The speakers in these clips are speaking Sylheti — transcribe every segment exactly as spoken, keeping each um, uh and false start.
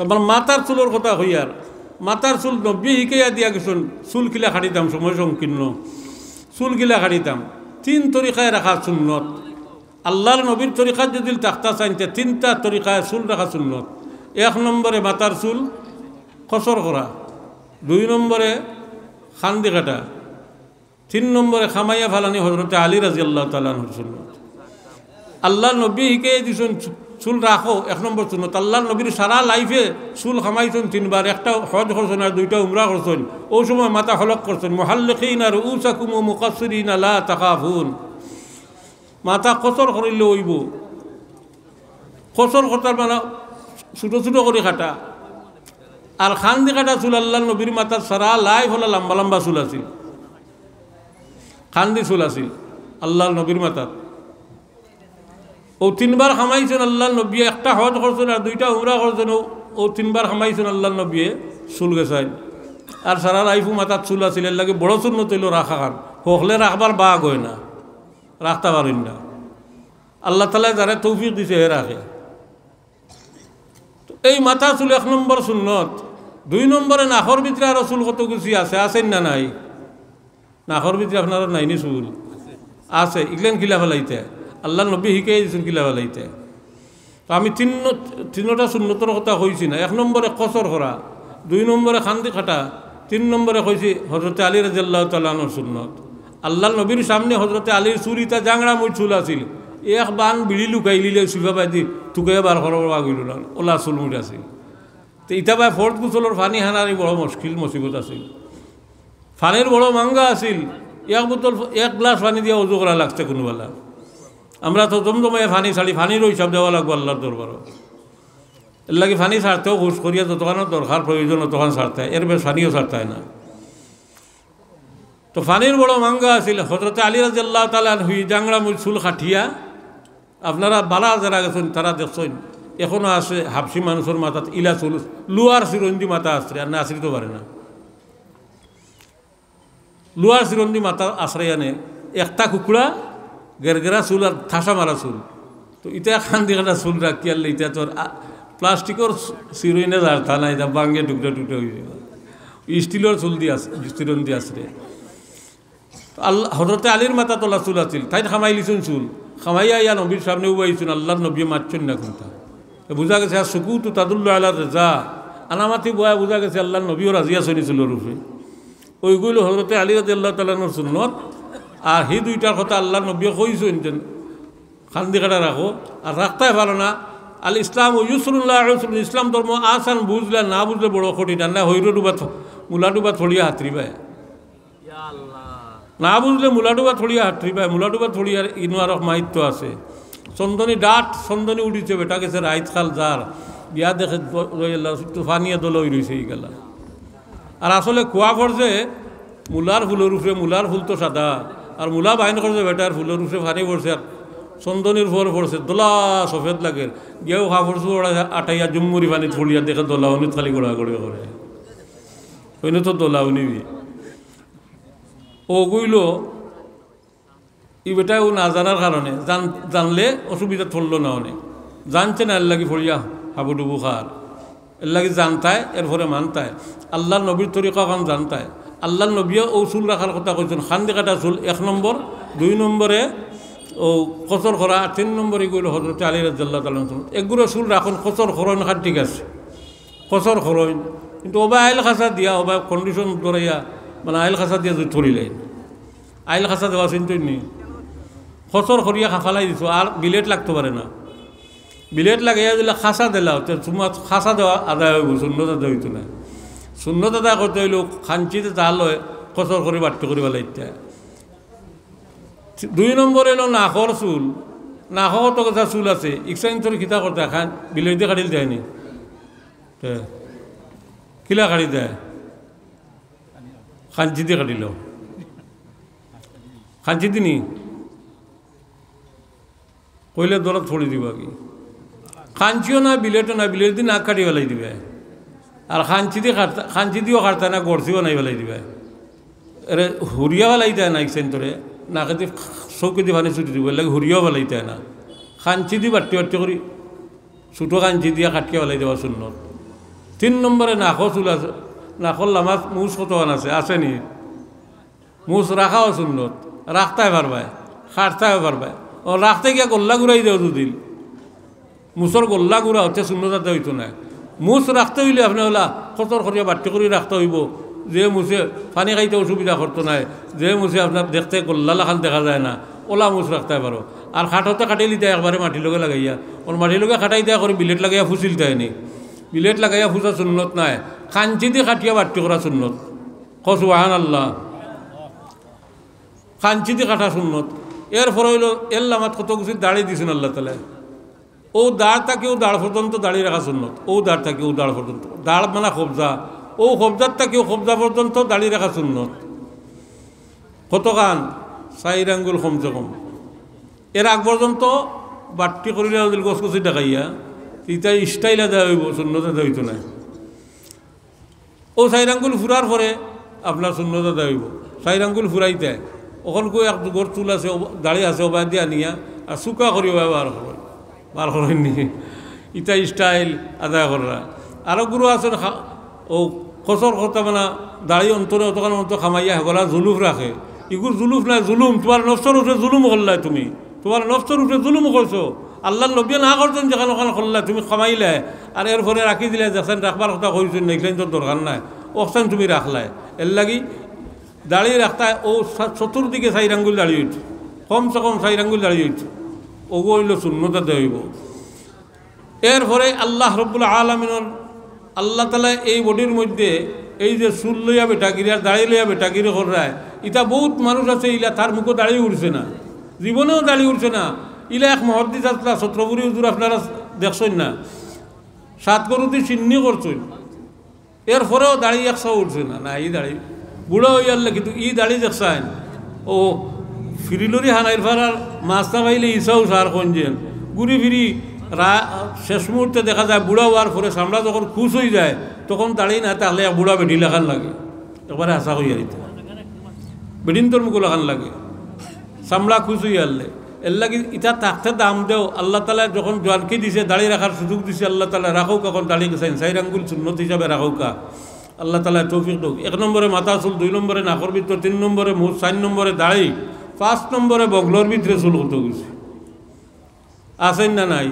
তো আমার মাথার চুলর কথা কইয়ার, মাথার চুল নবী হিকাইয়া দিয়া গেছইন, চুল কিলা কাটিতাম, সময় সংকীর্ণ, চুল কিলা কাটিতাম। তিন তরিকায় রাখা সুন্নত। আল্লাহর নবীর তরিকাত যদি থাকতা চাইন, তে তিনটা তরিকায় চুল রাখা সুন্নত। এক নম্বরে মাথার চুল কসর করা, দুই নম্বরে খান্দি কাটা, তিন নম্বরে খামাইয়া ফালানি হযরতে আলী রাদিয়াল্লাহু তাআলা আনহুর সুন্নত। আল্লাহর নবী হিকাইয়া দিছইন চু-, চুল রাখো, এক নম্বর সুন্নত। আল্লাহর নবীর সারা লাইফে চুল খামাইছইন তিনবার, একটা হজ করছইন আর দুইটা উমরা করছইন। অউ সময় মাথা হলক করছইন, "মুহাল্লিকিনা রুউসাকুম ওয়া মুকাসসিরিনা লা তাখাফুন।" মাথা কসর করিলে অইবো। কসর করতার মানে ছোট ছোট করি কাটা। আর খান্দি কাটা চুল আল্লাহর নবীর মাথাত সারা লাইফ অলা লম্বা লম্বা চুল আছিল, খান্দি চুল আছিল আল্লাহর নবীর মাথাত। অউ তিনবার খামাইছইন আল্লাহর নবী, একটা হজ করছইন আর দুইটা উমরা করছইন। অউ, অউ তিনবার খামাইছইন আল্লাহর নবীয়ে চুল গেছাইন। আর সারা লাইফও মাথাত চুল আছিল, এরলাগি বড় সুন্নত অইলো রাখাখান। হকলে রাখবার বাগ অয় না, রাখতা পারইন না। আল্লাহ তাআলায় যারে তৌফিক দিছে, হে রাখে। তো এই মাথার চুল এক নম্বর সুন্নত। দুই নম্বরে নাকর ভিতরে আরো চুল কতগুছি আছে, আছে না নাই? নাকর ভিতরে আপনারার নাইনি চুল? আছে। ইগলান কিলা ফালাইতা? আল্লাহর নবী হিকাইয়া দিছইন কিলা ফালাইতা। তো আমি তিন, তিনটা সুন্নতর কথা কইছি না। এক নম্বরে কসর করা, দুই নম্বরে খান্দি কাটা, তিন নম্বরে কইছি হযরতে আলী রাদিয়াল্লাহু তাআলা আনহুর সুন্নত। আল্লাহর নবীর সামনে হযরতে আলীর চুল ইতা জাংড়া মুইর চুল আছিল, এক বান বিড়ি লুকাইলিলে চুলফা বায়দি তুকাইয়া বার করবার বাগ অইলো না, অলা চুল মুইর আছিল। তে ইতা বায় ফরজ গোসলর পানি হানারই বড় মুশকিল মুসিবত আছিল। পানির বড় মাঙ্গা আছিল, এক বোতল, এক গ্লাস পানি দিয়া অজু করা লাগছে কুনুবেলা। আমরা তো জমজমাইয়া পানি ছাড়ি, পানিরও হিসাব দেওয়া লাগবো আল্লাহর দরবারো। এরলাগি পানি ছাড়তেও হুশ করিয়া যতখান দরকার প্রয়োজন অতখান ছাড়তে অয়, এর বেশ পানিও ছাড়তে অয় না। তো পানির বড় মাঙ্গা আছিল, হযরতে আলী রাদিয়াল্লাহু তাআলা আনহু ই জাংড়া মুইর চুল কাটিয়া, আপনারা বালা যারা গেছইন তারা দেখছইন, এখনো আছে হাবশি মানুষর মাথাত ইলা চুল, লুয়ার চিরঞ্জি মাথা আছড়ে, আর না আছড়িতো পারে না। লুয়ার চিরঞ্জি মাথা আছড়াইয়া নে, একটা কুকড়া গেরগেরা চুল আর ঠাসা মারা চুল। তো ইতা খান্দি কাটা চুল রাখিয়ার লে ইতা তো আর আ-, প্লাস্টিকর চিরঞ্জি যার তা না, ইতা ভাঙ্গে টুকরা টুকরা অইযিবো। স্টিলর চুল দি আছ-, চিরঞ্জি আছড়ে। তো আল-, হযরতে আলীর মাথাত অলা চুল আছিল, তাইন খামাইলিছইন চুল, খামাইয়া আইয়া নবীর সামনে উবাইছইন, আল্লাহর নবীয়ে মাতছইন না কুন্তা। তো বুঝা গেছে, আর সুকুতু তাদুল্লু আলা রিজা, আনামাতি বয়া বুঝা গেছে আল্লাহর নবীও রাজি আছইন ই চুলর উপরে। অইগুইলো হযরতে আলী রাদিয়াল্লাহু তাআলা আনহুর সুন্নত। আর হি দুইটার কথা আল্লাহর নবীয়ে কইছইন যে, খান্দি কাটা রাখো, আর রাখতায় পারো না। আল ইসলামু ইউসরুন লা উসরুন, ইসলাম ধর্ম আসান, বুঝলে, না বুঝলে বড় কঠিন। আর না হইরো ডুবা থ-, মুলা ডুবা থড়িয়া হাতরিবায়। না বুঝলে মুলা ডুবা থড়িয়া হাতরিবায়, মুলা ডুবা থড়িয়ার ইনো আরক মাহিত্য আছে। চন্দনী ডাট, চন্দনী উড়িছে, বেটা গেছে রাইত খাল যার, গিয়া দেখে দ-, রইলা, তো পানিয়ে দলা অই রইছে ইগেলা। আর আসলে কুয়া পড়ছে মুলার ফুলর উপরে, মুলার ফুল তো সাদা, আর মুলা বাইন করছে বেটার ফুলর উপরে পানি পড়ছে, আর চন্দনীর ফল পড়ছে, দলা সফেদ লাগের। গিয়াও কাপড় চোপড় আটাইয়া জুম্মুরি পানিত পড়িয়া দেখে দলা অনিত খালি গড়াগড়ি করে। অইন তো দলা অনিবি। অগুইলো ই বেটায় অউ না জানার কারণে, জান-, জানলে অসুবিধাত পড়লো না অনে। জানছে না, এরলাগি পড়িয়া হাবুডুবু খার। এরলাগি জানতায়, এরপরে মানতায়। আল্লাহর নবীর তরিকা অখান জানতায়। আল্লাহর নবীয়ে অউ চুল রাখার কথা কইছইন, খান্দি কাটা চুল এক নম্বর, দুই নম্বরে অউ কসর করা, আর তিন নম্বরে ইগুইলো হযরতে আলী রাদিয়াল্লাহু তাআলা আনহু। এগুরে চুল রাখইন, কসর করইন, খান ঠিক আছে। কসর করইন, কিন্তু অবায় আইল খাসা দিয়া, অবায় condition ধরাইয়া, মানে আইল খাসা দিয়া যদি থড়িলাইন, আইল খাসা দেওয়া চিনতইন নি? কসর করিয়া খা-, ফালাই দিছো, আর বিলেট লাগতো পারে না। বিলেট লাগাইয়া দিলে খাসা দিলা, তে তুমার খাসা দেওয়া আদায় অইবো, সুন্নত আদায় অইতো নায়। সুন্নত আদায় করতে অইলে খাঞ্চিতে তা লয়, কসর করি বাট্টি করি ফালাইতে। দুই নম্বর অইলো নাকর চুল। নাকো কত কথা চুল আছে, ইকসাইন তোর কিতা করতে, খান বিলেট দি কাটিল দেয়নি। তে, কিলা কাটি দেয়? খাঞ্চি দি কাটিল। খাঞ্চি দি নি? কইলে দরদ ফড়ি দিবা কি? খাঞ্চিও না, বিলেটও না, বিলেট দি নাক কাটি ফালাই দিবা। আর খাঞ্চি দি কাটতা-, খাঞ্চি দিও কাটতা না, গড়ছি বানাই ফালাই দিবা। এরে হুরিয়া ফালাই দেয় না, ইকসাইন তোরে, নাকেদি চউখেদি পানি ছুটি দিবো, এরলাগি হুরিয়াও ফালাই দেয় না। খাঞ্চি দি বাট্টি বাট্টি করি ছোটো কাঞ্চি দিয়া কাটিয়া ফালাই দেওয়া সুন্নত। তিন নম্বরে নাকো চুল আছে, নাকর লামাত মুছ কতখান আছে, আছে নি? মুছ রাখাও সুন্নত, রাখতায় পারবায়, কাটতায়ও পারবায়। ও রাখতে গিয়া গল্লা গুড়াই দেও যদি, মুছর গল্লা গুড়া অতে সুন্নত আদায় অইতো নায়। মুছ রাখতে অইলে আপনে অলা কতর করিয়া বাট্টি করি রাখতে অইবো, যে মুছে পানি খাইতে অসুবিধা করতো নায়, যে মুছে আপনার দেখতে গল্লা লাখান দেখা যায় না, অলা মুছ রাখতায় পারো। আর কাটতে কাটিলিতায় একবারে মাটির লগে লাগাইয়া, অউ মাটির লগে কাটাইতায় করি বিলেট লাগাইয়া ফুছিলিতায় নি, বিলেট লাগাইয়া ফুছা সুন্নত নায়, কাঞ্চিদি কাটিয়া বাট্টি করা সুন্নত। কও সুবহানাল্লাহ। কাঞ্চিদি কাটা সুন্নত। এরপরে অইলো এর লামাত কত গুছি দাড়ি দিছইন আল্লাহ তাআলায়। অউ দাড় থাকি অউ দাড় পর্যন্ত দাড়ি রাখা সুন্নত। অউ দাড় থাকি অউ দাড় পর্যন্ত। দাড় মানে কবজা। অউ কবজার থাকি অউ কবজা পর্যন্ত দাড়ি রাখা সুন্নত। কতখান? চাইর আঙ্গুল কমসে কম। এর আগ পর্যন্ত বাট্টি করিলে যদি গছগছি দেখাইয়া, ইতা style আদায় অইবো, সুন্নত আদায় অইতো নায়। অউ চাইর আঙ্গুল ফুরার পরে আপনার সুন্নত আদায় অইবো। চাইর আঙ্গুল ফুরাইতায়। অখন কই এক দুগর চুল আছে, অবা-, দাড়ি আছে, অবায়দি আনিয়া, আর চুকা করি অবায় বার করইন। বার করইন নি? ইতা style আদায় কররা। আরো গুরু আছে খা-, অউ কসর কথা মানে দাড়ি অন্তরে অতখান অন্তর কামাইয়া হেগুলা জুলুফ রাখে। ইগুর জুলুফ নায়, জুলুম। তুমার নফসর উপরে জুলুম করলায় তুমি। তুমার নফসর উপরে জুলুম করছো। আল্লাহর নবীয়ে না করছইন যেখান অখান করলায়, তুমি কামাইলায়। আর এরপরে রাখি দিলায়, যেখান রাখবার কথা কইছইন না, ইখান তো দরকার নাই। অখান তুমি রাখলায়। এরলাগি দাড়ি রাখতায় অউ চা-, চতুর্দিকে চাইর আঙ্গুল দাড়ি অইতো। কমসে কম চাইর আঙ্গুল দাড়ি অইতো। অগু অইলো সুন্নত আদায় অইবো। এরপরে আল্লাহ রব্বুল আলামিনর, আল্লাহ তাআলায় এই বডির মধ্যে এই যে চুল লইয়া বেটাগিরি আর দাড়ি লইয়া বেটাগিরি কররায়, ইতা বউত মানুষ আছে, ইলা তার মুখো দাড়ি উঠছে না, জীবনেও দাড়ি উঠছে না। ইলা এক মুহাদ্দিস আছলা, ছত্রপুরী হুজুর, আপনারা দেখছইন না, সাত গরুদি শিন্নি করছইন। এরপরেও দাড়ি একচাও উঠছে না, না, ই দাড়ি বুড়া অইয়ারলে, কিন্তু ই দাড়ি দেখছইন, অউ ফিরিলরি হানাইর ফারার মাছ না পাইলে ইছাও সার কইন যেন। ঘুরি ফিরি রা-, শেষ মুহূর্তে দেখা যায় বুড়া অওয়ার পরে চামড়া যখন খুশ অইযায়, তখন দাড়ি না থাকলে এক বুড়া বেটি লাখান লাগে। একবারে হাছা কইয়ার ইতা। বেটিন্তর মুখো লাখান লাগে। চামড়া খুশ অইয়ারলে। এরলাগি ইতা থাকতে দাম দেও। আল্লাহ তাআলায় যখন জোয়ানকি দিছে, দাড়ি রাখার সুযোগ দিছে আল্লাহ তাআলায়, রাখউক অখন দাড়ি গেছাইন, চাইর আঙ্গুল সুন্নত হিসাবে রাখউক্কা। আল্লাহ তাআলায় তৌফিক দেউক। এক নম্বরে মাথার চুল, দুই নম্বরে নাকর ভিতর, তিন নম্বরে মুছ, চাইর নম্বরে দাড়ি, পাঁচ নম্বরে বগলর ভিতরে চুল কত গুছি। আছইন না নাই?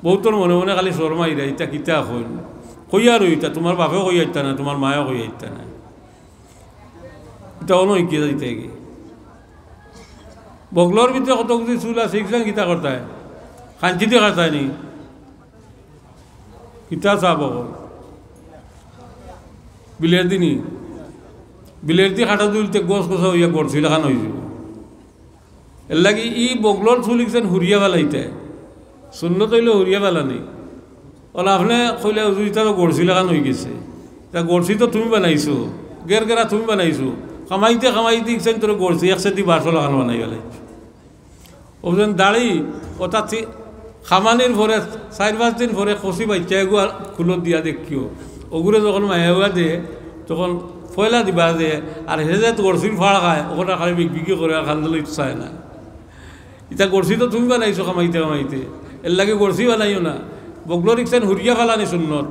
বউতর মনে মনে খালি শরমাইরা, ইতা কিতা কইন? কইয়ার ইতা, তুমার বাপেও কইয়া ইতা না, তুমার মায়েও কইয়া ইতা না। ইতা অনো ইকিয়া যাইতায় গি। বগলর ভিতরে কত গুছি চুল আছে, ইখান কিতা করতায়? কাঞ্চিদি কাটতায় নি? কিতা চা বগল? বিলের দি নি? বিলের দি কাটা দিলে তে গছ গছা অইয়া গড়ছি লাখান অইযিবো। এরলাগি ই বগলর চুল ইখান হুরিয়া ফালাইতায়। সুন্নত অইলো হুরিয়া ফালানি। অলা আপনে কইলা, "হুজুর, ইতা তো গড়ছি লাখান অইগেছে।" ইতা গড়ছি তো তুমি বানাইছো, গেরগেরা তুমি বানাইছো। কামাইতে কামাইতে ইখান তোরে গড়ছি, এক সেদি বারশো লাখান বানাই ফালাইছো। অউ যেন দাড়ি, অতা তি-, কামানির পরে, চাইর পাঁচ দিন পরে কচি বাইচ্চা এগু আর খুলত দিয়া দেখিও। অগুরে যখন মায়া উয়া দে, তখন পয়লা দিবা দে, আর হে যে গড়ছির ফাড় খায়, অখান খালি বিগবিগি করে আর কান্দা লইতো চায় না। ইতা গড়ছি তো তুমি বানাইছো কামাইতে কামাইতে, এরলাগি গড়ছি বানাইও না। বগলর ইখান হুরিয়া ফালানি সুন্নত।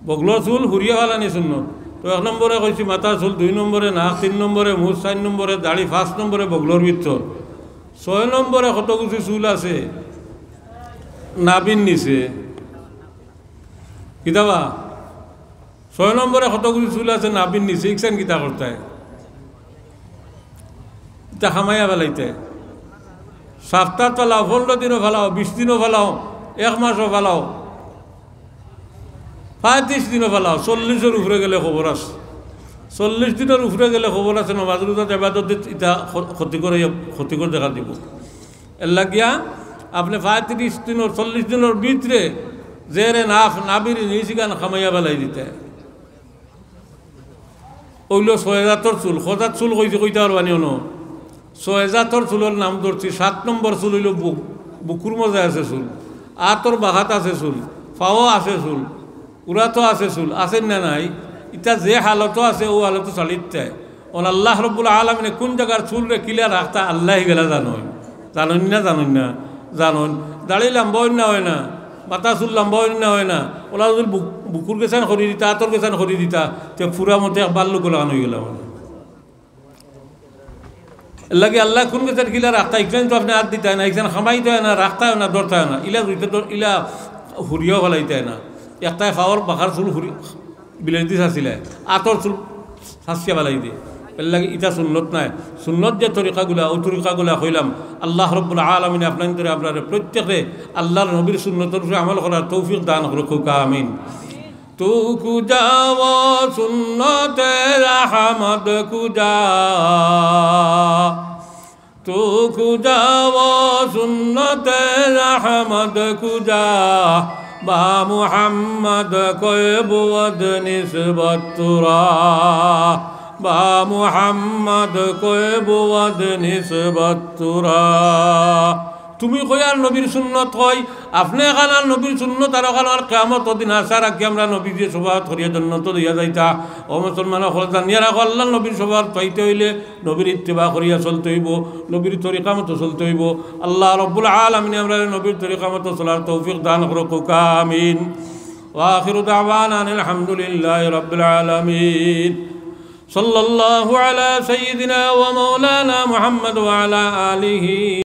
বগলর চুল হুরিয়া ফালানি সুন্নত। তো এক নম্বরে কইছি মাথার চুল, দুই নম্বরে নাক, তিন নম্বরে মুছ, চাইর নম্বরে দাড়ি, পাঁচ নম্বরে বগলর ভিতর। ছয় নম্বরে কত গুছি চুল আছে নাভির নিচে। কিতাবা? ছয় নম্বরে কত গুছি চুল আছে নাভির নিচে, ইখান কিতা করতায়? ইতা কামাইয়া ফালাইতায়। সাপ্তাত ফালাও, পনরো দিনো ফালাও, বিশ দিনো ফালাও, এক মাসো ফালাও, পঁয়ত্রিশ দিনো ফালাও, চল্লিশর উপরে গেলে খবর আছে। চল্লিশ দিনর উপরে গেলে খবর আছে, নমাজ রোজা এবাদত ইতা ক্ষ-, ক্ষতিকর, ক্ষতিকর দেখা দিবো। এরলাগিয়া আপনে পঁয়ত্রিশ দিনর, চল্লিশ দিনর ভিতরে জেরে নাফ, নাভির নিচ ইখান কামাইয়া ফালাই দিতায়। অইলো ছয় জাতর চুল, কয় জাত চুল কইছি কইতা পারবানি অনো? ছয় জাতর চুলর নাম ধরছি, সাত নম্বর চুল অইলো বুক, বুকুর মজায় আছে চুল, আতর বাগাত আছে চুল, পাও আছে চুল, উরাতো আছে চুল, আছে না নাই? ইতা যে হালতো আছে, অউ হালতো ছাড়ি দিতায়। অন আল্লাহ রব্বুল আলামিনে কুন জাগার চুলরে কিলা রাখতা আল্লায় হিগুলা জানইন। জানইন না, জানইন না, জানইন। দাড়ি লাম্বা অইন না অয় না, মাথা চুল লম্বা অয় না, অয় না, অলা যুদি বুক-, বুকুর গেছান করি দিতা, আতর গেছান করি দিতা, তে পুরা মতে এক ভাল্লুক লাখান অইগেলা মানে। এরলাগি আল্লায় কুন গেছান কিলা রাখতা, ইখান তো আপনে আত দিতা না, ইখান খামাইতা না, রাখতা না, ধরতা না, ইলা দুইটা ধর-, ইলা হুরিয়াও ফালাইতা না, একটায় ফাওর বাখার চুল হুরি-, বিলের দিস আছিলা, আতর চুল ফাঁসিয়া বালাই দে। এরলাগি ইটা সুন্নত নায়। সুন্নত যে তরিকাগুলা, অউ তরিকাগুলা কইলাম, আল্লাহ রব্বুল আলামিনে আপনাইন্তরে, আপনারে প্রত্যেকরে আল্লাহর নবীর সুন্নতর উপরে আমল করার তৌফিক দান করুক, আমিন। تو کجا وہ سنت احمد کجا، تو کجا وہ سنت احمد کجا، با محمد کوئی بود نسبت ترا، با محمد کوئی بود نسبت ترا۔ তুমি কই আর নবীর সুন্নত কই, আপনে এখান আর নবীর সুন্নত আর ওখান আর কিয়ামতর দিন আসার আগে আমরা নবীর যে শফাআত করিয়া জন্নতো লইয়া যাইতা। ও মুসলমান অকল, জানিয়া রাখো, আল্লাহর নবীর শফাআত পাইতে অইলে নবীর ইত্তেবা করিয়া চলতে অইবো, নবীর তরিকা মতো চলতে অইবো। আল্লাহ রব্বুল আলামিনে আমরারে নবীর তরিকা মতো চলার তৌফিক দান করুক, আমিন। وآخر دعوانا أن الحمد لله رب العالمين. صلى الله على سيدنا ومولانا محمد وعلى آله